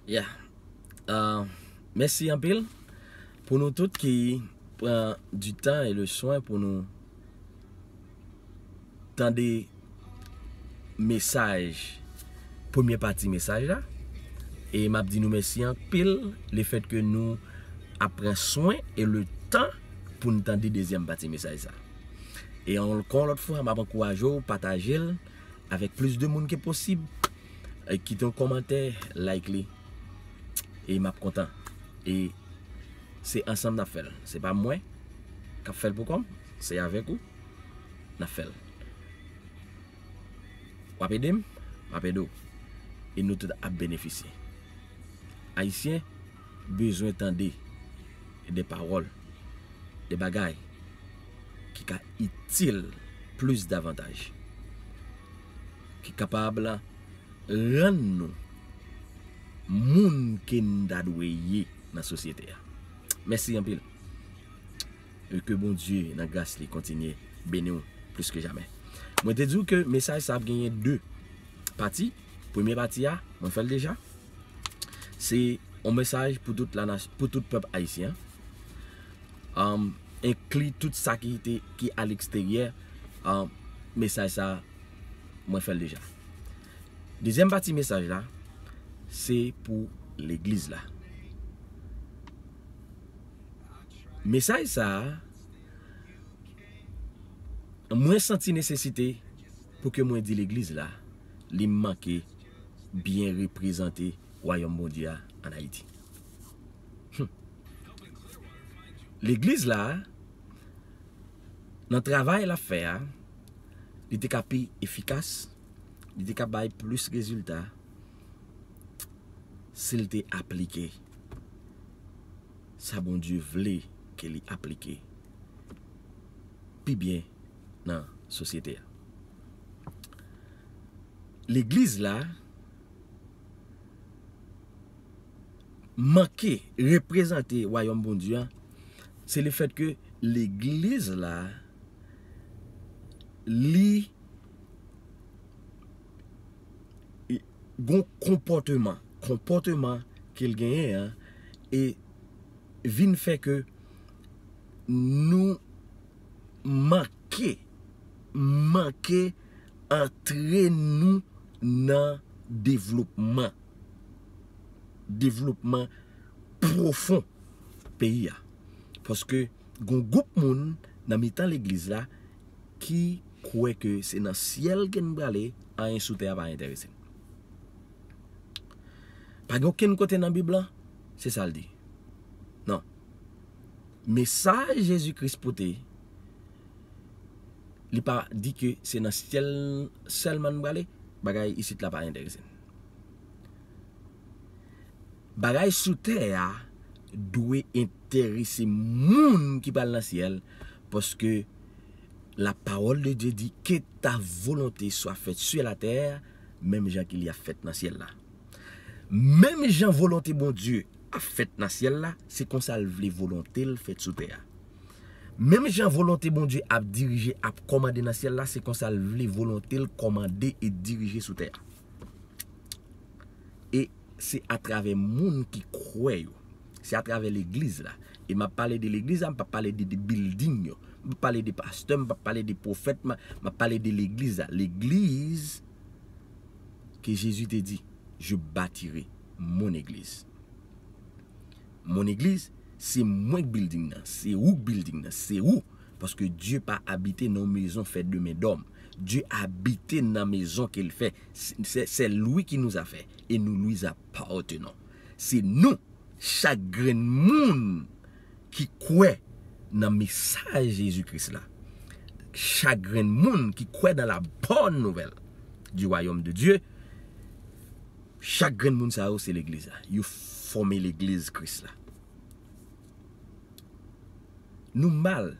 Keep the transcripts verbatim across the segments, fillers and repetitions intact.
Yeah. Uh, mèsi anpil pou nou tout ki pran du tan e le swen pou nou tande mesaj, premye pati mesaj la. E m ap di nou mèsi anpil lefèt ke nou ap pran swen e le tan pou n tande dezyèm pati mesaj sa. E ankò yon lòt fwa, m ap ankouraje w pataje l avèk plis de moun ke posib. E kite yon kòmantè, like li. E m ap kontan. E se ansanm n ap fè l. Se pa mwen k ap fè l pou kò m, se avèk ou n ap fè l. W ap ede m, m ap ede w. E nou tout ap benefisye. Ayisyen bezwen tande de pawòl, de bagay ki ka itil plis davantaj, ki kapab rann nou moun ke n ta dwe ye nan sosyete a. Mèsi anpil. E ke Bondye, nan gras li, kontinye beni w plis ke jamè. Mwen te di w ke mesaj sa ap genyen de pati. Premye pati a, mwen fè l deja. Se yon mesaj pou tout la nas-, pou tout pèp ayisyen. Um, enkli tout sa ki te, ki a leksteryè. Um, mesaj sa, mwen fè l deja. Dezyèm pati mesaj la, se pou legliz la. Mesaj sa a, mwen santi nesesite pou ke mwen di legliz la, li manke byen reprezante wayòm Bondye a ann Ayiti. Hmm. Legliz la, nan travay l ap fè a, li te ka pi efikas, li te ka bay plis rezilta si l te aplike sa Bondye vle ke li aplike pi byen nan sosyete a. Legliz la manke reprezante wayòm Bondye a, se lefèt ke legliz la, li gon konpòteman, konpòteman ke l genyen an, e vin fè ke nou manke, manke antre nou nan devlopman, devlopman pwofon peyi a. Paske gon gwoup moun nan mitan legliz la ki kwè ke se nan syèl ke n prale, anyen sou tè a pa enterese n. Pa gen okenn kote nan Bib lan, se sa l di. Non. Mesaj Jezi Kris pote, li pa di ke se nan syèl sèlman n prale, bagay isit la pa enterese n. Bagay sou tè a dwe enterese moun ki pral nan syèl, paske la parole de Dieu dit que ta volonté soit faite sur la terre, menm jan ke li ap fèt nan syèl la. Menm jan volonte Bondye ap fèt nan syèl la, se konsa l vle volonte l fèt sou tè a. Menm jan volonte Bondye ap dirije, ap kòmande nan syèl la, se konsa l vle volonte l kòmande e dirije sou tè a. E se atravè moun ki kwè yo. Se atravè legliz la. E m ap pale de legliz la, m p ap pale de, de building yo. M p ap pale de pastè, m p ap pale de pwofèt, m, m ap pale de legliz la. Legliz ke Jezi te di, je bâtirai mon église. Mon église, se mwen k building nan, se ou k building nan, se ou. Paske Dye pa abite nan yon mezon fèt de men dòm. Dye abite nan mezon ke l fè. C'est, c'est lui qui nous a fait et nous lui appartenons. Se nou, chak grenn moun ki kwè nan mesaj Jezi Kris la, chak grenn moun ki kwè dans la bonne nouvelle du royaume de Dieu, chak grenn moun sa yo se legliz la. Yo fòme legliz Kris la. Nou mal,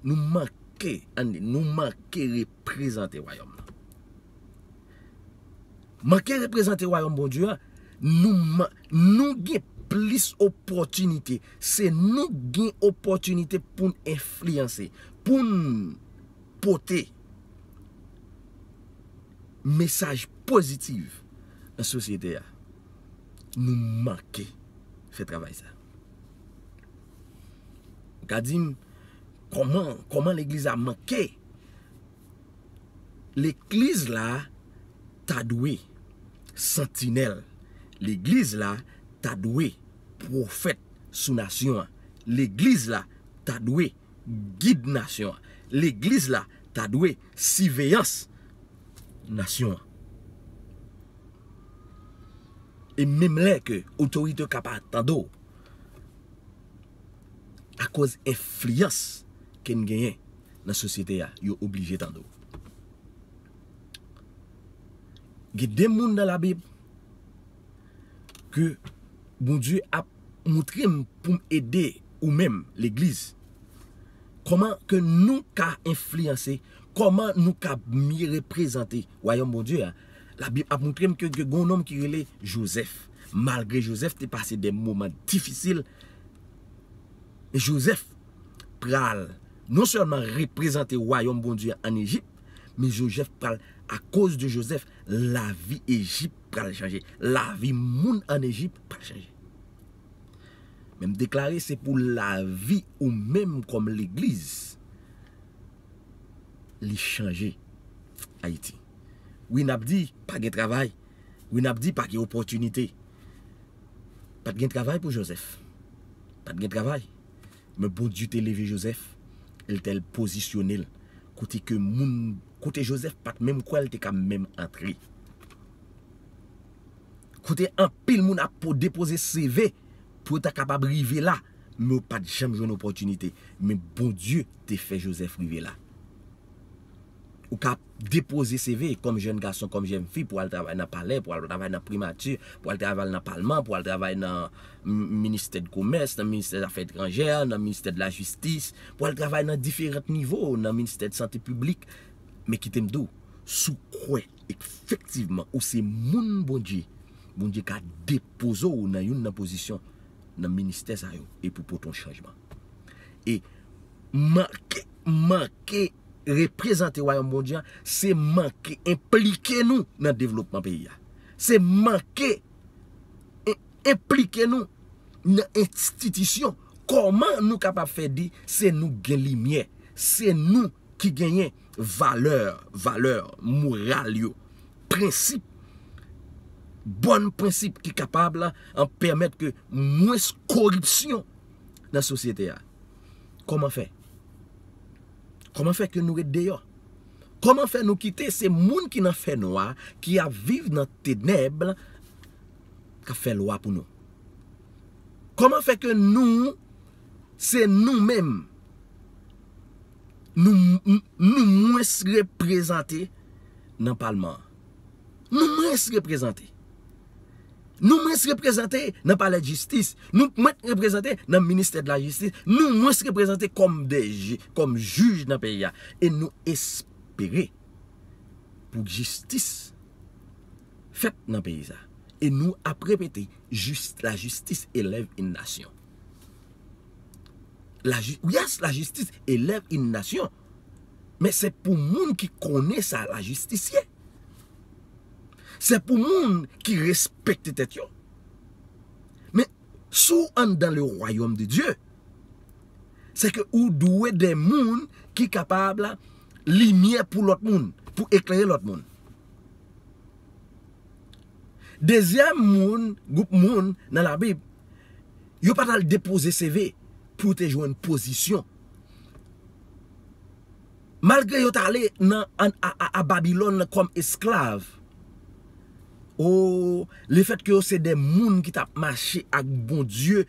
nou manke, ann di, nou manke reprezante wayòm nan. Manke reprezante wayòm Bondye a, nou, nou gen plis opòtinite. Se nou gen opòtinite pou n enfliyanse, pou n pote mesaj pozitif nan sosyete a. Nou manke fè travay sa. Ou ka di m, kòman, kòman legliz la manke? Legliz la ta dwe santinèl. Legliz la ta dwe pwofèt sou nasyon an. Legliz la ta dwe gid nasyon an. Legliz la ta dwe siveyans nasyon an. E menm lè ke otorite yo ka pa tande w, akoz enfliyans ke n genyen nan sosyete a, yo oblije tande w. Gen de moun nan Labib ke Bondye ap montre m pou m ede ou menm, legliz. Kòman ke nou ka enfliyanse, kòman nou ka mye reprezante wayòm Bondye a. Labib ap montre m ke gen yon nonm ki rele Jozèf. Malgre Jozèf te pase de moman difisil, Jozèf pral non sèlman reprezante wayòm Bondye an Ejip, men Jozèf pral, akoz de Jozèf, lavi Ejip pral chanje. Lavi moun an Ejip pral chanje. Men m deklare se pou lavi ou menm kòm legliz li chanje Ayiti. Wi, n ap di pa gen travay. Wi, n ap di pa gen opòtinite. Pa t gen travay pou Jozèf. Pa t gen travay. Men Bondye te leve Jozèf, e l te al pozisyone l kote ke moun, kote Jozèf pa t menm kwè l te ka menm antre. Kote anpil moun ap po-, depoze C V pou yo ta kapab rive la, men yo pa t janm jwenn opòtinite. Men Bondye te fè Jozèf rive la. Ou ka depoze C V kòm jèn gason, kòm jèn fi pou al travay nan palè, pou al travay nan primati, pou al travay nan palman, pou al travay nan m-, ministè de komès, nan ministè zafè etranjè, nan ministè de lajistis, pou al travay nan diferan nivo, nan ministè de sante piblik. Men kite m di w, si w kwè efektivman ou se moun Bondye, Bondye ka depoze w nan youn nan pozisyon nan ministè sa yo e pou pote yon chanjman. E manke, manke reprezante wayòm Bondye a, se manke enplike nou nan devlopman peyi a. Se manke en-, enplike nou nan enstitisyon. Kòman nou kapab fè di se nou gen limyè, se nou ki genyen valè, valè moral yo, prensip, bòn prensip ki kapab, an, pèmèt ke mwens koripsyon nan sosyete a. Kòman fè? Kòman fè ke nou ret deyò? Kòman fè nou kite se moun ki nan fènwa, ki ap viv nan tenèb, k ap fè lwa pou nou? Kòman fè ke nou, se nou menm, nou, nou mwens reprezante nan palman an? Nou mwens reprezante. Nou mwens reprezante nan palè de jistis. Nou mwens reprezante nan ministè de lajistis. Nou mwens reprezante kòm de ji-, kòm jij nan peyi a. E nou espere pou jistis fèt nan peyi sa. E nou ap repete, jis-, la justice élève une nation. La ju-, yes, la justice élève une nation. Men se pou moun ki konnen sa lajistis ye. Se pou moun ki respekte tèt yo. Men si w anndan le royaume de Dieu, se ke ou dwe de moun ki kapab limyè pou lòt moun, pou eklere lòt moun. Dezyèm moun, gwoup moun nan Labib, yo pa t al depoze C V pou te jwenn pozisyon. Malgre yo t ale nan, an, a, a, a Babilòn kòm esklav, o, lefètke yo se de moun ki t ap mache ak Bondye,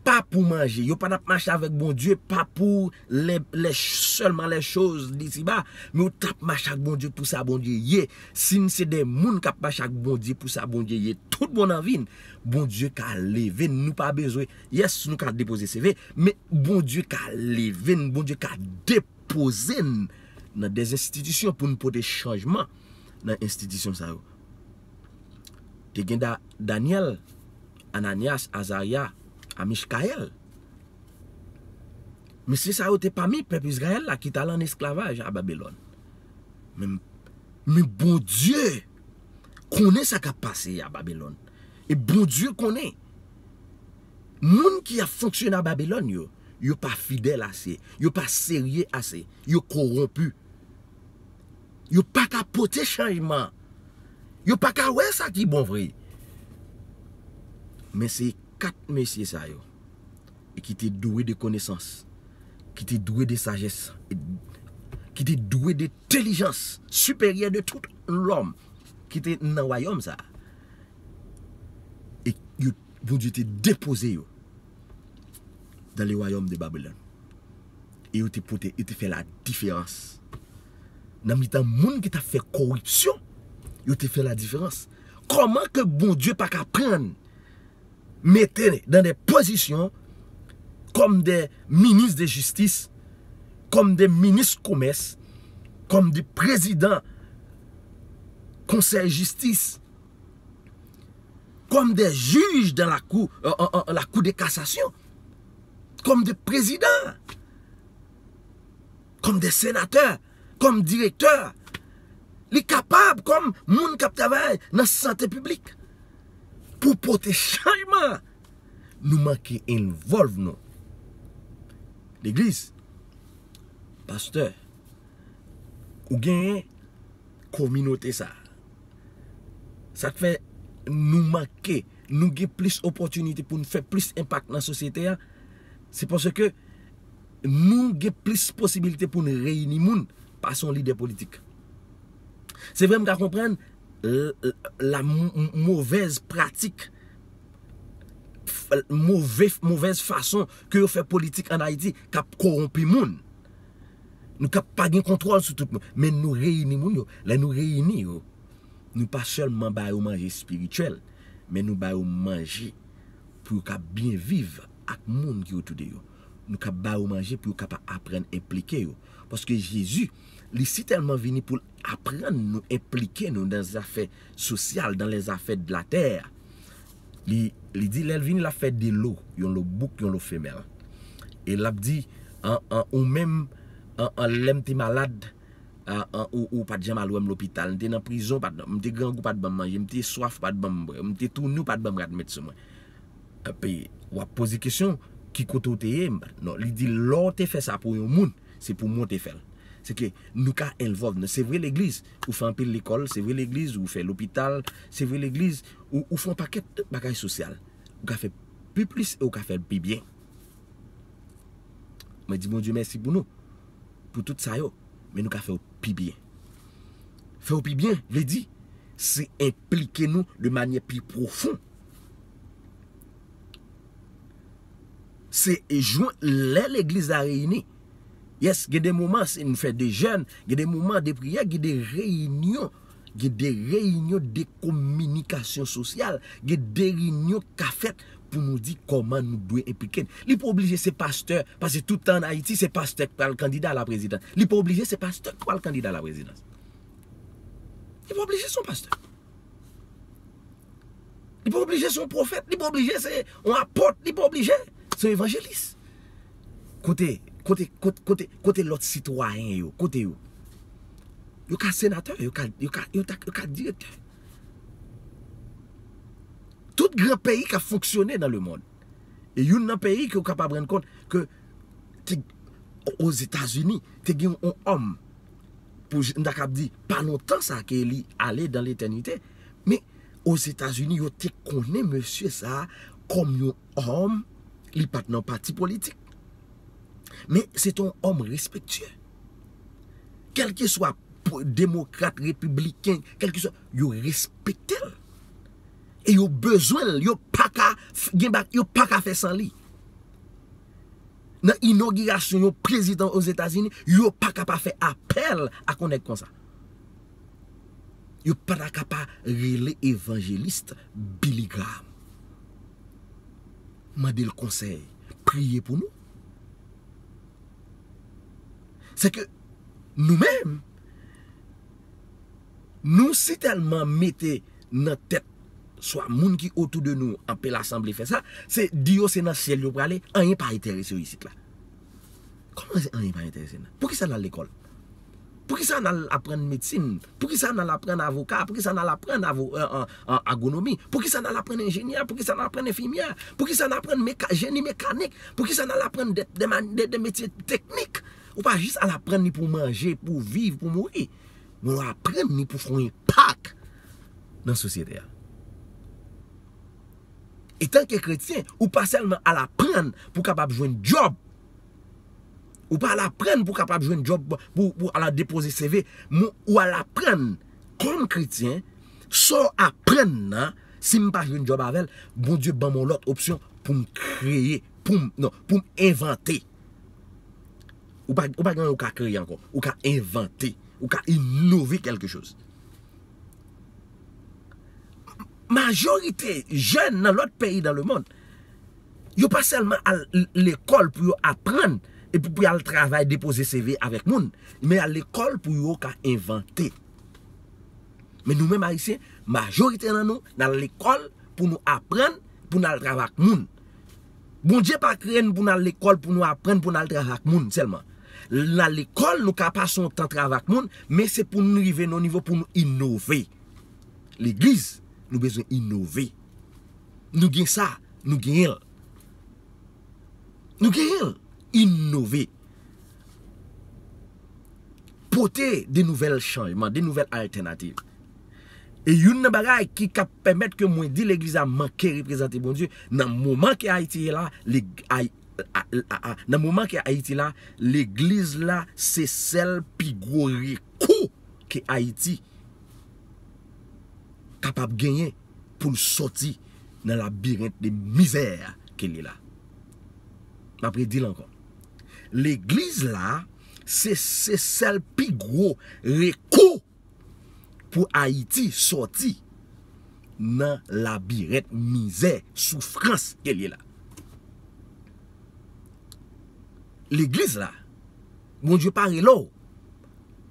pa pou manje. Yo pa t ap mache avèk Bondye, pa pou lè, lè, sèlman lè choz disiba, men yo t ap mache ak Bondye pou sa Bondye ye. Si n se de moun k ap mache ak Bondye pou sa Bondye ye, tout bon nan vi n, Bondye ka leve n. Nou pa bezwen, yes, nou ka depoze C V, men Bondye ka leve n, Bondye ka depoze n nan de enstitisyon pou n pote chanjman nan enstitisyon sa yo. Te gen Da-, Danyèl, Ananyas, Azarya, a Michkayèl. Mesye sa yo te pami pèp Izrayèl la ki t al an esklavaj a Babilòn. Men, men Bondye konnen sa k ap pase a Babilòn. E Bondye konnen, moun ki ap fonksyone a Babilòn yo, yo pa fidèl ase, yo pa serye ase, yo kowonpi. Yo pa ka pote chanjman. Yo pa ka wè sa ki bon vre. Men se kat mesye sa yo, e ki te dwe de konesans, ki te dwe de sajès, e ki te dwe de entèlijans siperyè de tout lòm ki te nan wayòm sa. E yo, Bondye te depoze yo dans le royaume de Babylone. E yo te pote, yo te fè la diferans. Nan mitan moun ki t ap fè koripsyon, yo te fè la diferans. Kòman ke Bondye pa ka pran, mete dans des positions comme des ministres de justice, comme des ministres commerce, comme des présidents conseil justice, comme des juges dans la cour, euh, en, en, la cour de cassation, comme des présidents, comme des sénateurs, comme directeurs. Li kapab kòm moun k ap travay nan sante piblik. Pou pote chanjman, nou manke envolve nou. Legliz, pastè, ou genyen kominote sa. Sa k fè nou manke, nou gen plis opòtinite pou n fè plis enpak nan sosyete a, se paske nou gen plis posibilite pou n reyini moun pase yon lidè politik. Se vre, m ka konprann l-, l-, la m-, m-, movèz pratik, f-, move, movèz fason ke yo fè politik ann Ayiti k ap kowonpi moun. Nou k ap pa gen kontwòl sou tout moun. Men nou reyini moun yo. Lè nou reyini yo, nou pa sèlman ba yo manje espirityèl, men nou ba yo manje pou yo ka byen viv ak moun ki otou de yo. Nou ka ba yo manje pou yo kapab aprann enplike yo. Paske Jezi, li si tèlman vini pou l aprann nou enplike nou nan zafè sosyal, dans les affaires de la terre. Li, li di lè l vini, l ap fè de lo, yon lo bouk, yon lo femèl. E l ap di, an, an, ou menm, an, an, lè m te malad, a, an, ou, ou pa t janm al wè m lopital. M te nan prizon, ou pa t, m te grangou, ou pa t ban m manje. M te swaf, ou pa t ban m bwè. M te tou ni, ou pa t ban m rad met sou mwen. Epi, w ap poze kesyon, ki kote w te ye? M pa, non, li di, lè w te fè sa pou yon moun, se pou mwen w te fè l. Se ke nou ka envolve nou. Se vre legliz, ou fè anpil lekòl, se vre legliz, ou fè lopital, se vre legliz, ou, ou fè yon pakèt bagay sosyal. Ou ka fè pi plis e ou ka fè l pi byen. Mwen di Bondye mèsi pou nou, pou tout sa yo, men nou ka fè yo pi byen. Fè yo pi byen, vle di, se enplike nou de manyè pi pwofon. Se jwenn lè legliz la reyini. Yes, gen de moman, se nou fè de jèn, gen de moman de priyè, gen de reyinyon, gen de reyinyon de kominikasyon sosyal, gen de reyinyon k ka fèt pou nou di kòman nou dwe enplike n. Li pa oblije se pastè, paske tout tan ann Ayiti, se pastè k pral kandida a la prezidans. Li pa oblije se pastè k pral kandida a la prezidans. Li pa oblije se yon pastè. Li pa oblije se yon pwofèt, li pa oblije se yon apot, li pa oblije se yon evanjelis. Kote, kote, kote, kote, kote lòt sitwayen yo? Kote yo? Yo ka senatè, yo ka, yo ka, yo ta, yo ka direktè. Tout gran peyi k ap fonksyone nan lemonn. E youn nan peyi ke w kapab rann kont ke te, Ozetazini, te gen yon òm, pou j-, m ta kab di, pa lontan sa ke li ale dan letènite, men Ozetazini, yo te konnen mesye sa a kòm yon òm, li pa t nan pati politik. Men se te yon òm respektye. Kèlkeswa po-, demokrat, repibliken, kèlkeswa, yo respekte l. E yo bezwen l, yo pa ka f-, gen bak, yo pa ka fè san li. Nan inogirasyon yon prezidan Ozetazini, yo pa ka pa fè apèl ak yon nèg konsa. Yo pa ta ka pa rele evanjelis Billy Graham. Mande l konsèy, priye pou nou. Se ke nou menm, nou si tèlman mete nan tèt swa moun ki otou de nou anpe lasanble fè sa, se di yo se nan syèl yo prale, anyen pa enterese yo isit la. Kòman se anyen pa enterese nan? Poukisa l al lekòl? Poukisa n al aprann medsin? Poukisa n al aprann avoka? Poukisa n al aprann avo, an, an, an, agwonomi? Poukisa n al aprann enjenyè? Poukisa n al aprann enfimyè? Poukisa n aprann meka, jeni mekanik? Poukisa n al aprann de, de, man- de, de metye teknik? Ou pa jis al aprann li pou manje, pou viv, pou mouri. Men w aprann li pou fè yon enpak nan sosyete a. Etanke kretyen, ou pa sèlman al aprann pou w kapab jwenn djòb. Ou pa al aprann pou w kapab jwenn djòb, pou, pou al depoze C V. Men ou al aprann kòm kretyen, sa w aprann nan, si m pa jwenn djòb avè l, Bondye ban m yon lòt opsyon pou m kreye, pou m, non, pou m envante. Ou pa, ou pa gen anyen ou ka kreye ankò. Ou ka envante. Ou ka inove kèlke choz. Majorite jèn nan lòt peyi dans le monde, yo pa sèlman al l- lekòl pou yo aprann epi pou y al travay, depoze C V avèk moun, men y al lekòl pou yo ka envante. Men nou menm Ayisyen, majorite nan nou, n al lekòl pou nou aprann, pou n al travay ak moun. Bondye pa kreye n pou n al lekòl, pou nou aprann, pou n al travay ak moun sèlman. N al lekòl, nou ka pase yon tan travay ak moun, men se pou nou rive nan yon nivo pou nou inove. Legliz, nou bezwen inove. Nou gen sa, nou genyen l. Nou genyen l. Inove. Pote de nouvèl chanjman, de nouvèl altènativ. E youn nan bagay ki ka pèmèt ke mwen di legliz la manke reprezante Bondye nan moman ke Ayiti ye la, leg, ay, a, a, a, nan moman ke Ayiti la, legliz la se sèl pi gwo rekou ke Ayiti kapab genyen pou l sòti nan labirent de mizè ke li la. M ap redi l ankò. Legliz la, se, se sèl pi gwo rekou pou Ayiti sòti nan labirent mizè, soufrans ke li la. Legliz la, Bondye pa rele w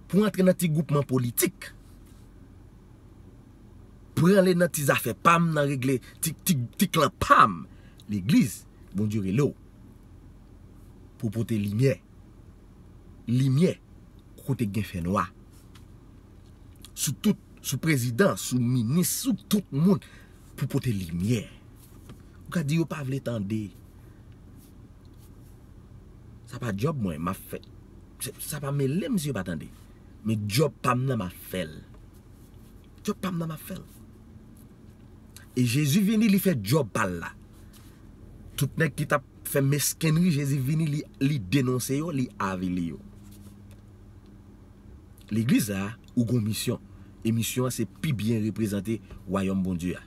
pou antre nan ti gwoupman politik. Pran le nan ti zafè pa m nan regle ti, ti, ti klan pa m. Legliz, Bondye rele w pou pote limyè. Limyè kote gen fènwa. Sou tout, sou prezidan, sou minis, sou tout moun pou pote limyè. Ou ka di yo pa vle tande. Sa pa djòb mwen, m ap fè. Sa pa mele m si yo pa tande. Men djòb pa m nan m ap fè l. Djòb pa m nan m ap fè l. E Jezi vini, li fè djòb pa l la. Tout nèg ki t ap fè meskenri, Jezi vini, li, li denonse yo, li avili yo. Legliz la, ou gon misyon. E misyon an se pi byen reprezante wayòm Bondye a.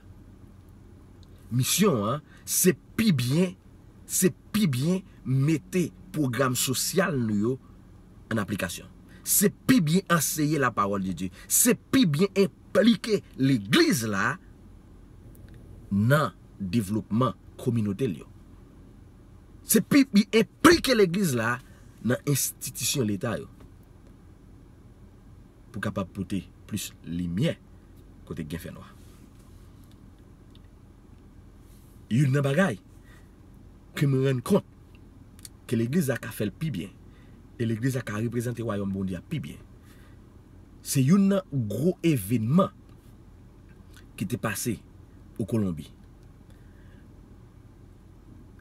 Misyon an se pi byen, se pi byen mete pwogram sosyal nou yo an aplikasyon. Se pi byen anseye la parole de Dieu. Se pi byen enplike legliz la nan devlopman kominote l yo. Se pi byen enplike legliz la nan enstitisyon leta yo. Pou kapab pote plis limyè kote gen fènwa. Youn nan bagay ke mwen rann kont ke legliz la ka fè l pi byen, e legliz la ka reprezante wayòm Bondye a pi byen. Se youn nan gwo evenman ki te pase o Kolonbi.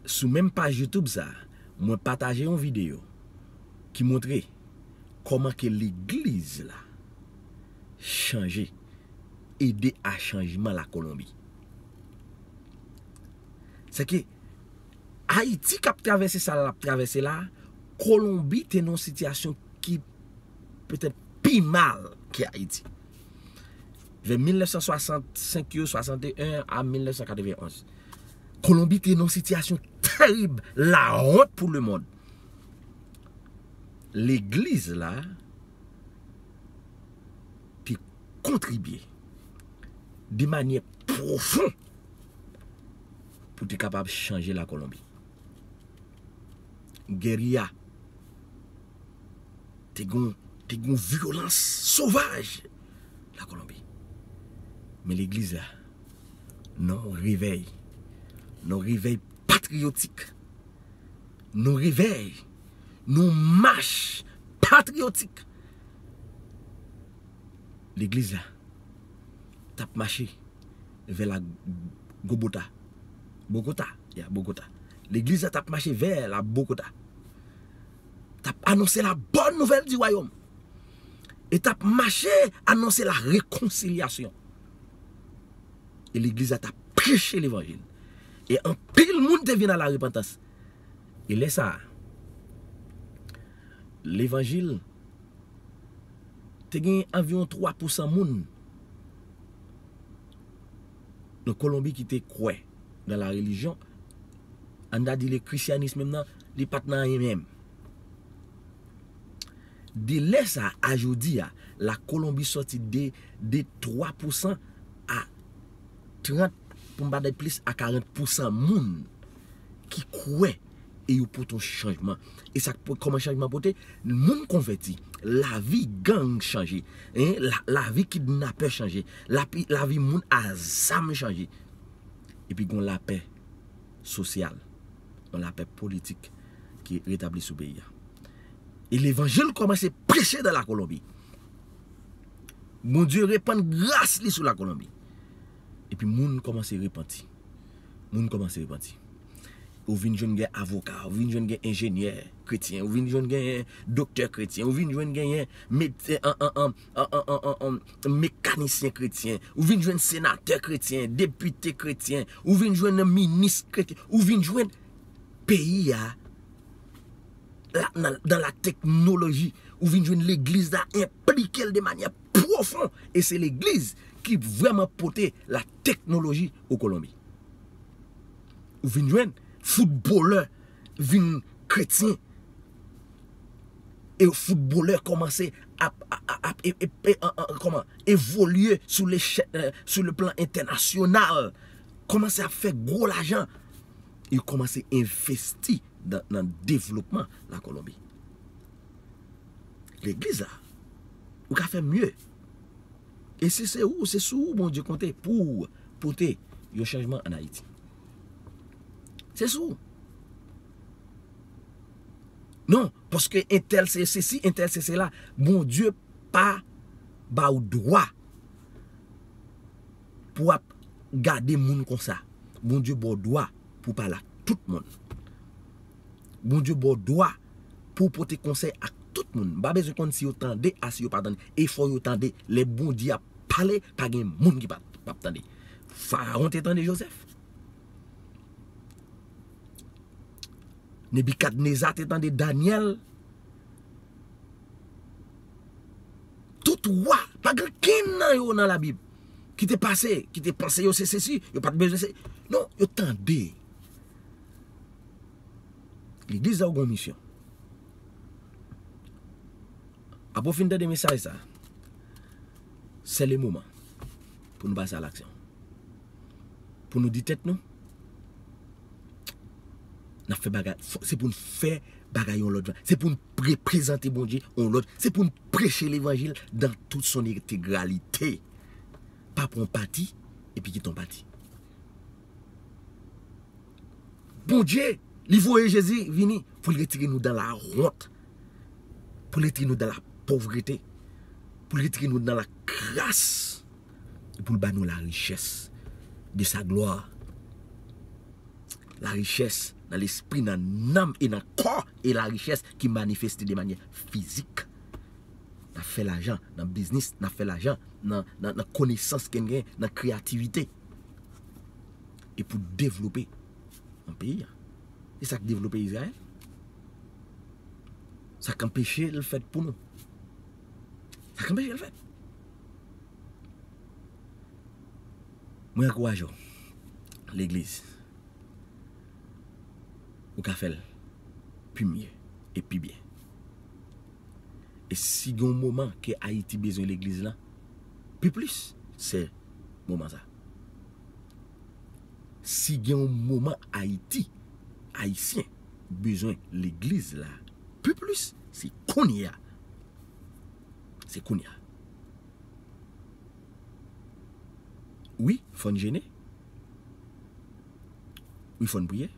Sou menm paj YouTube sa, mwen pataje yon videyo ki montre kòman ke legliz la chanje, ede a chanjman la Kolonbi. Se ke Ayiti k ap travèse sa l ap travèse la, Kolonbi te nan yon sitiyasyon ki petèt pi mal ke Ayiti. Vè mil nèf san swasannsenk yo, swasanteyen a mil nèf san katrevenonz. Kolonbi te nan yon sitiyasyon terib, lawont pou lemonn. Legliz la te kontribye de manyè pwofon pou te kapab chanje la Kolonbi. Geriya, te gon, te gon vyolans sovaj la Kolonbi. Men legliz la, nan yon revèy, nan yon revèy patriyotik, nan yon revèy, nan yon mach patriyotik, Legliz la t ap mache vè la Gobota. Bogota, ya, Bogota. Legliz la t ap mache vè la Bogota. T ap anonse la bòn nouvèl di wayòm. E t ap mache anonse la rekonsilyasyon. E legliz la t ap preche levanjil. E anpil moun te vin a la repantans. E lè sa a, levanjil te gen anviwon twa pousan moun nan Kolonbi ki te kwè nan la relijyon. Ann ta di le christianisme menm nan, li pa t nan anyen menm. De lè sa a, a jodi a, la Kolonbi sòti de, de twa pousan a trant, pou m pa di plis, a karant pousan moun ki kwè e yo pote yon chanjman. E sa k po-, kòman chanjman pote? Moun konvèti, lavi gang chanje, en, la, lavi kidnapè chanje, lapi-, lavi moun a zam chanje. Epi gon lapè sosyal, yon lapè politik ki retabli sou peyi a. E levanjil kòmanse preche nan la Kolonbi. Bondye repann gras li sou la Kolonbi. Epi moun kòmanse repanti. Moun kòmanse repanti. Ou vin jwenn gen avoka, ou vin jwenn gen enjenyè kretyen, ou vin jwenn gen doktè kretyen, ou vin jwenn genyen medsen, an, an, an, an, an, an, an, an, mekanisyen kretyen, ou vin jwenn senatè kretyen, depite kretyen, ou vin jwenn minis kretyen, ou vin jwenn peyi a la, nan, dans la technologie, ou vin jwenn legliz la enplike l de manyè pwofon, e se legliz ki vrèman pote la teknoloji o Kolonbi. Ou vin jwenn foutbolè vin kretyen. E foutbolè kòmanse ap, ap, ap, ap, e, e, e, an, an, kòman, evolye sou lechè-, euh, sou le plan entènasyonal. Kòmanse ap fè gwo lajan. Yo kòmanse envesti nan, nan devlopman la Kolonbi. Legliz la, ou ka fè mye. E si se ou, se sou ou Bondye konte pou w pote yon chanjman ann Ayiti. Se sou ou. Non, paske entèl se sesi, entèl se sela. Bondye pa ba w dwa pou w ap gade moun konsa. Bondye ba w dwa pou w pale ak tout moun. Bondye ba w dwa pou w pote konsèy ak tout moun. M pa bezwen konn si yo tande a si yo pa tande. E fò yo tande. Lè Bondye ap pale, pa gen moun ki pa, p ap tande. Farawon te tande Jozèf. Nebikadneza te tande Danyèl. Tout wa, pa gen kenn nan yo nan Labib ki te pase, ki te panse yo se sesi, yo pa t bezwen se. Non, yo tande. Legliz la ou gon misyon. Apre w fin tande mesaj sa, se le moman pou nou pase a laksyon. Pou nou di tèt nou, n ap fè bagay, fò, se pou n fè bagay yon lòt jan. Se pou n reprezante Bondye yon lòt. Se pou n preche levanjil dans toute son intégralité. Pa pran pati, epi kite yon pati. Bondye, li voye Jezi vini pou l retire nou dans la honte, pou l retire nou dans la pauvreté, pou l retire nou dans la grâce, e pou l ba nou la richès de sa gloire. La richès nan lespri, nan nanm e nan kò, e la richès ki manifeste de manyè fizik. N ap fè lajan nan biznis, n ap fè lajan nan, nan, nan konesans ke n gen, nan kreyativite. E pou devlope nan peyi a. E sa k devlope Izrayèl. Sa k anpeche l fèt pou nou. Sa k anpeche l fèt. Mwen ankouraje w, legliz, ou ka fè l pi mye e pi byen. E si gen yon moman ke Ayiti bezwen legliz lan, pi plis, se moman sa. Si gen yon moman Ayiti, Ayisyen, bezwen legliz la, pi plis, se kounye a. Se kounye a. Wi, fò n jene. Wi, fò n priye.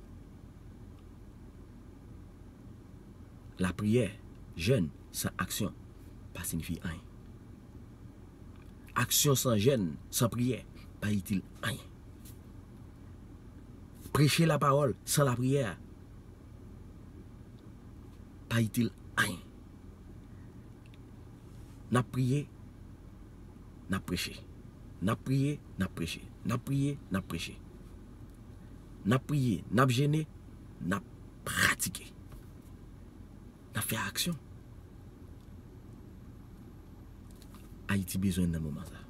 Lapriyè, jèn, san aksyon, pa siyifi anyen. aksyon san jèn, san priyè, pa itil anyen. Preche lapawòl san lapriyè pa itil anyen. N ap priye, n ap preche. N ap priye, n ap preche. N ap priye, n ap preche. N ap priye, n ap jene, n ap pratike. N ap fè aksyon. Ayiti bezwen nan moman sa.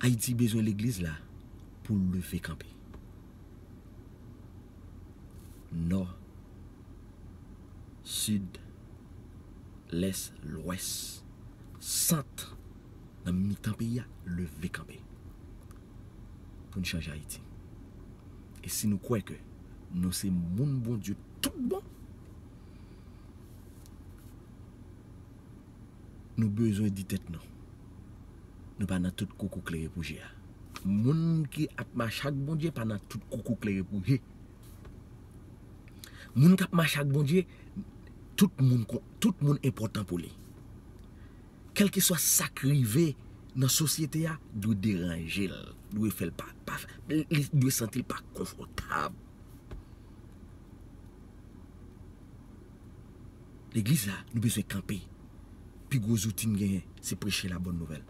Ayiti bezwen legliz la pou l leve kanpe. Nò, sid, lès, lwès, sant, nan mitan peyi a, leve kanpe. Pou n chanje Ayiti. E si nou kwè ke nou se moun Bondye tout bon, nou bezwen di tèt nou, nou pa nan tout koukou klere pou je a. Moun ki ap mache ak Bondye pa nan tout koukou klere pou je. Moun k ap mache ak Bondye, tout moun, kon- tout moun enpòtan pou li. Kèlkeswa sa k rive nan sosyete a, dwe deranje l, dwe fè l pa, pa, li dwe santi l pa konfòtab. Legliz la, nou bezwen kanpe. Pi gwo zouti n genyen, se preche la bòn nouvèl.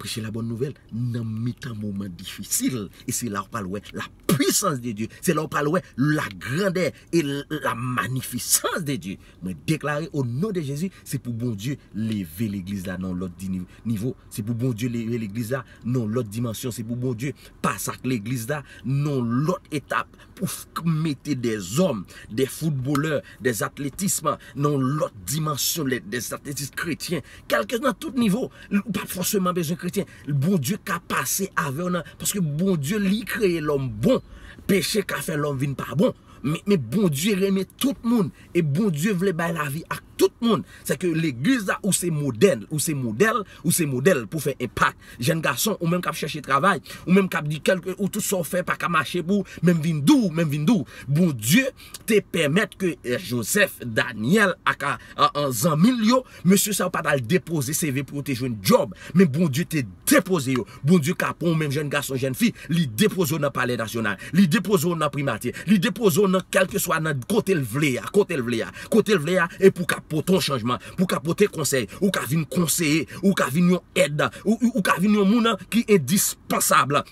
Preche la bòn nouvèl nan mitan moman difisil. E se la w pral wè la pwisans de Dye. Se la w pral wè la grandè e la manifesans de Dye. Mwen deklare o non de Jezi, se pou Bondye leve legliz la nan yon lòt di- nivo. Se pou Bondye leve legliz la nan yon lòt dimansyon. Se pou Bondye pase ak legliz la nan yon lòt etap pou f- mete de zòm, de foutbolè, de atletism nan yon lòt dimansyon, de atletis kretyen, kèlke nan tout nivo. Ou pa fòseman bezwen kretyen. Bondye ka pase avè w nan, paske Bondye li kreye lòm bon. Peche ka fè lòm vin pa bon. Men, men Bondye renmen tout moun. E Bondye vle bay lavi ak tout moun. Se ke legliz la, ou se modèl, ou se modèl, ou se modèl pou fè enpak. Jèn gason, ou menm k ap chèche travay, ou menm k ap di kèlke, ou tout sa w fè pa ka mache pou ou, men m vin di w, men m vin di w. Bondye te pèmèt ke, eh, Joseph, Daniel, ak a, a, a, zanmi l yo, mesye sa yo pa t al depoze C V pou yo te jwenn djòb, men Bondye te depoze yo. Bondye ka pran w menm jèn gason, jèn fi, li depoze w nan Palè Nasyonal, li depoze w nan Primati, li depoze w nan kèlkeswa nan kote l vle a, kote l vle a, kote l vle a, e pou w ka pote yon chanjman, pou w ka pote konsèy, ou ka vin konseye, ou ka vin yon èd, ou, ou, ou ka vin yon moun ki endispansab.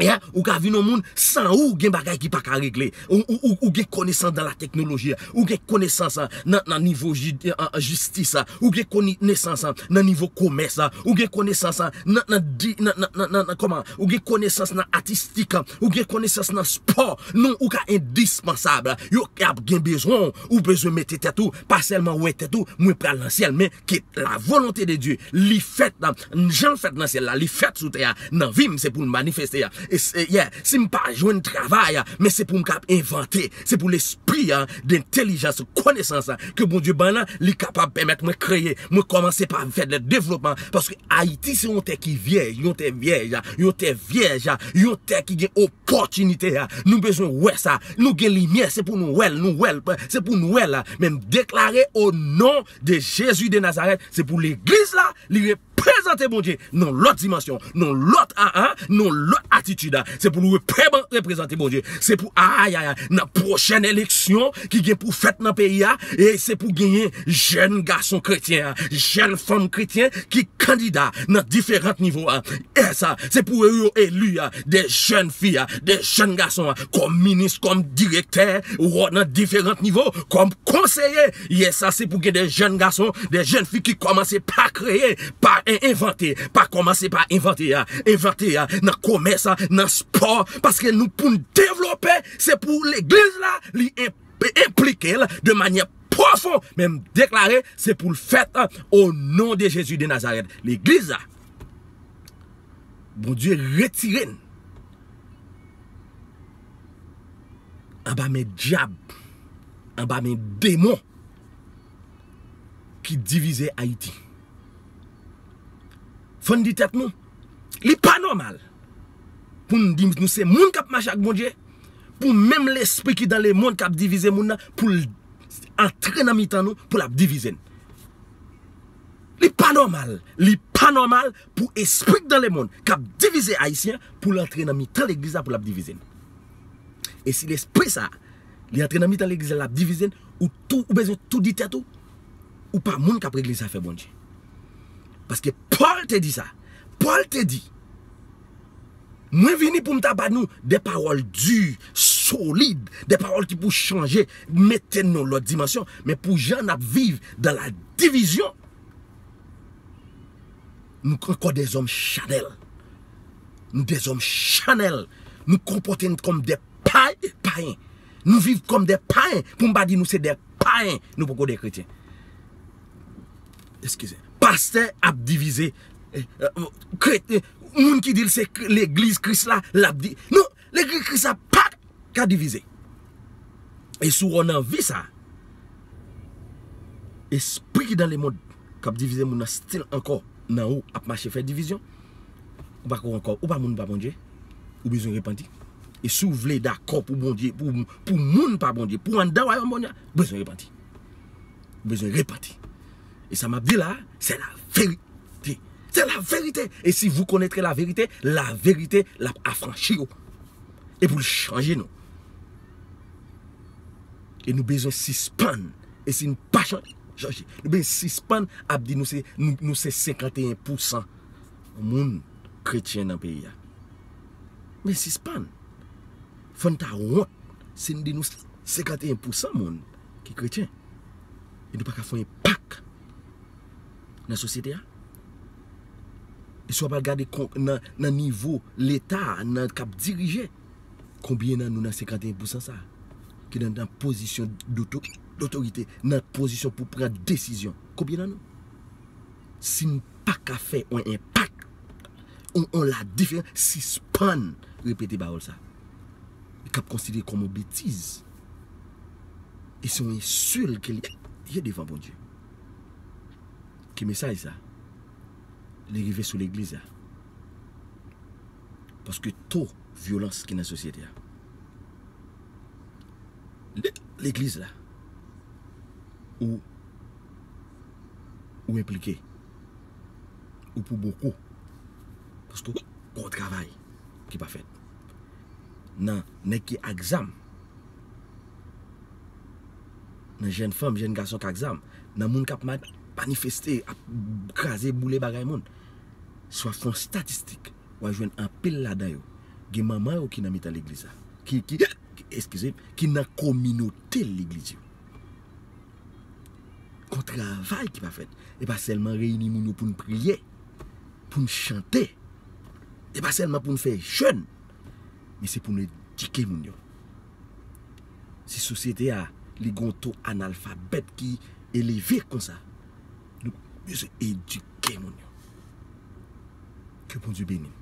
Ya, ou ka vin yon moun san ou gen bagay ki pa ka regle. Ou, ou, ou, ou gen konesans nan la teknoloji, ou gen konesans, a, nan, nan nivo ji- a, a, jistis, a, ou gen konesans, a, nan nivo komès, a, ou gen konesans, a, nan, nan, di- nan, nan, nan, nan, nan, kòman, ou gen konesans nan atistik, a, ou gen konesans nan spò. Non, ou ka endispansab. Yo ap gen bezwen w, ou bezwen mete tèt ou, pa sèlman wè tèt ou, mwen pral nan syèl, men ke la volonte de Dye, li fèt, jan l fèt nan syèl la, li fèt sou tè a, nan vi m, se pou l manifeste a. E se- yeah, si m pa jwenn travay, men se pou m kab envante, se pou lespri a, dentelijans, konesans a, ke Bondye ban nan, li kapab pèmèt mwen kreye, mwen kòmanse pa fè de devlopman, paske Ayiti se yon tè ki vyèj, yon tè vyèj, yon tè vyèj, yon tè ki gen opòtinite a. Nou bezwen wè sa. Nou gen limyè, se pou nou wè l, nou wè l, se pou nou wè l. Men m deklare o non de Jezi de Nazarèt, se pou legliz la, li reprezante Bondye nan lòt dimansyon, nan lòt a, a, nan lòt atitid, a. Se pou l reprezante Bondye. Se pou, ay, ay, ay, nan pwochèn eleksyon ki gen pou fèt nan peyi a, e se pou genyen jèn gason kretyen, a, jèn fanm kretyen ki kandida nan diferan nivo, a. E sa, se pou yo eli, a, de jèn fi, a, de jèn gason, a, kòm minis, kòm direktè, ou nan diferan nivo, kòm konseye. Yes, sa se pou gen de jèn gason, de jèn fi ki kòmanse pa kreye, pa en- envante, pa kòmanse pa envante a, envante a, nan komès, a, nan spò, paske nou pou n devlope, se pou legliz la, li en- enplike l de manyè pwofon, men m deklare, se pou l fèt, a, o non de Jezi de Nazarèt. Legliz la, Bondye retire n anba men dyab, anba men demon ki divize Ayiti. Fò n di tèt nou, li pa nòmal pou n di nou se moun k ap mache ak Bondye, pou menm lespri ki dan lemonn k ap divize moun nan, pou l antre nan mitan nou, pou l ap divize n. Li pa nòmal. Li pa nòmal pou espri k dan lemonn k ap divize Ayisyen pou l antre nan mitan legliz la pou l ap divize n. E si lespri sa, li antre nan mitan legliz la, l ap divize n, ou tou, ou bezwen tou di tèt ou, ou pa moun k ap regle zafè Bondye. Paske Pòl te di sa. Pòl te di, mwen vini pou m ta ba nou de pawòl di, solid, de pawòl ki pou chanje, mete n nan lòt dimansyon, men pou jan n ap viv dans la division, nou ankò dèzòm chanèl. Nou dèzòm chanèl. Nou konpòte n kòm de pay-, payen. Nou viv kòm de payen. Pou m pa di nou se de payen, nou poko de kretyen. Eskize. Pastè ap divize. Eh, eh, kre-, eh, moun ki di l se k-, legliz Kris la, l ap di. Non, legliz Kris la pa ka divize. E si w nan vi sa, espri ki dan lemonn k ap divize moun nan still ankò nan ou ap mache fè divizyon, ou pa ko ankò, ou pa moun pa Bondye, ou bezwen repanti. E si w vle dakò pou Bondye, pou, pou moun pa Bondye, pou anndan wayòm Bondye a, ou bezwen repanti. Ou bezwen repanti. E sa m ap di la, se la verite. Se la verite. Et si vous connaîtrez la vérité, la vérité l ap afranchi w. E pou l chanje nou. E nou bezwen sispann. E si n pa chan-, chanje, nou bezwen sispann ap di nou se, nou, nou se senkanteyen pousan moun kretyen nan peyi a. Men sispann. Fò n ta wont si n di nou senkanteyen pousan moun ki kretyen. E nou pa ka fè yon enpak nan sosyete a. E si w ap al gade kon-, nan, nan nivo Leta, nan k ap dirije, konbyen nan nou nan senkanteyen pousan sa a ki nan, nan pozisyon doto-, dotorite, nan pozisyon pou pran desizyon? Konbyen nan nou? Si n pa ka fè yon enpak, yon, yon ladiferans, sispann repete pawòl sa. Li k ap konsidere kòm yon betiz. E se yon ensilt ke li ye devan Bondye. Ki mesaj sa? Li rive sou legliz la. Paske to vyolans ki nan sosyete a. Le-, legliz la. Ou, ou enplike. Ou pou boko. Paske gon travay ki pa fèt. Nan nèg ki ak zam. Nan jèn fanm, jèn gason k ak zam. Nan moun k ap ma-, manifeste, ap kraze, boule bagay moun. Si w ap fè yon statistik, w a jwenn anpil ladan yo. Gen manman yo ki nan mitan legliz la. Ki, ki, eskize m, ki nan kominote legliz yo. Gon travay ki pa fèt. E pa sèlman reyini moun yo pou n priye, pou n chante. E pa sèlman pou n fè jèn. Men se pou n edike moun yo. Si sosyete a, li gon to analfabèt ki eleve konsa, nou bezwen edike moun yo. Ke Bondye beni n.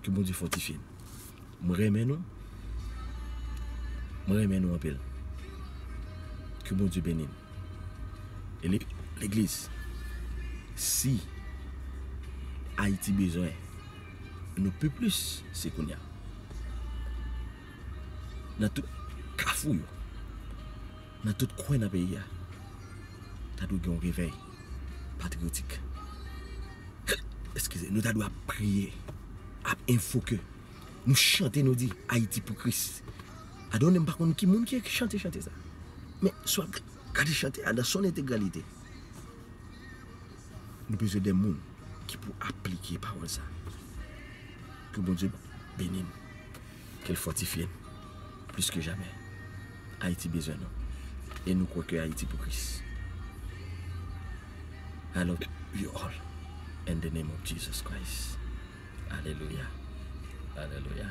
Ke Bondye fòtifye n. Mwen renmen nou. Mwen renmen nou anpil. Ke Bondye beni n. E le-, legliz, si Ayiti bezwen nou pi plis, se kounye a. Nan tout kafou yo, nan tout kwen nan peyi a, ta dwe gen yon revèy patriyotik. Eskize, nou ta dwe ap priye, ap envoke. Nou chante, nou di, Ayiti pou Kris. Adonne, m pa konn ki moun ki chante chante sa. Men, si w ap gade chante a dans son intégralité, nou bezwen de moun ki pou aplike pawòl sa. Ke Bondye beni n. Ke l fòtifye n. Plis ke jamè. Ayiti bezwen nou. E nou kwè ke Ayiti pou Kris. I love you all. In the name of Jesus Christ. Alelouya. Alelouya.